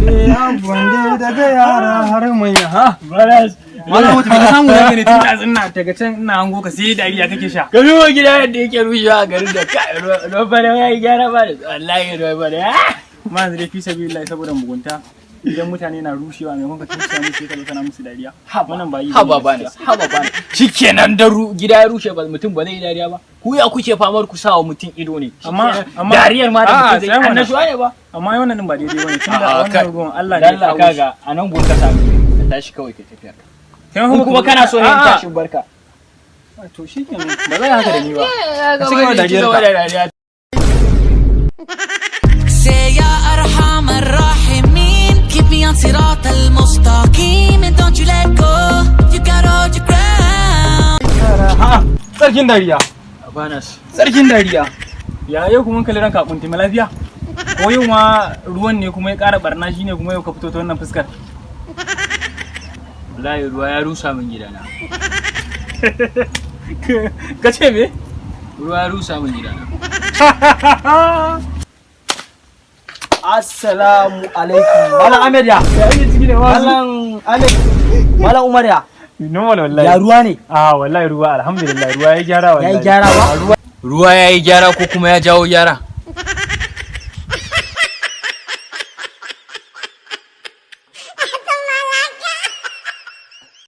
Abuwan daga yara har manya ha. Baras. Malam mutum ka samu ne ne tun da ina daga can ina hango ka, sai dariya kake sha. Ka duba gida yadda yake rushewa a garin da kai ruwan bana ya yi gyara ba da wallahi ruwan bana. Ma yanzu dai fi sabilillahi, saboda mugunta, idan mutane na rushewa, maimakon ka tausaya musu, sai ka zo kana musu dariya. Wannan ba yi bane Haba bane, gaskiya. Haba bane. Shikenan da gida ya rushe ba mutum ba zai yi dariya ba. Ku ya kuke famar ku sawa mutum ido ne? Amma Dariyar ma da A'a, mutum zai tsaya mana. Annashuwa ne ba. Amma wannan din ba daidai bane, tunda A'a, wannan ruwan Allah ne ya Dalla kawo shi. Kaga a nan gun ka sami, ka tashi kawai ka tafiya. Kai In kuma kana so ne in A'a. tashi barka. To shikenan, ba za haka da ni ba. Ka ci gaba da dariyar ka. Dariya. Say يا أرحم الراحمين، keep me on صراط المستقيم and don't you let go, you gotta hold your ground. Ha, sarkin dariya. Banas. Sarkin dariya. Ya yau kuma kalli ranka kunti lafiya? Ko yau ma ruwan ne kuma ya ƙara barna, shine kuma yau ka fito ta wannan fuskar? Wallahi ruwa ya rusa min gidana. Ka ce me? Ruwa ya rusa min gidana. Assalamu alaikum. Malam Ahmed ya. Ya yi ciki da wasu. Malam Ahmed. Malam Umar ya. Normal wallahi. Ya ruwa ne? Ah, wallahi ruwa alhamdulillah, ruwa ya gyara wallahi. Ya yi gyara ba? Ruwa ya yi gyara ko kuma ya jawo gyara?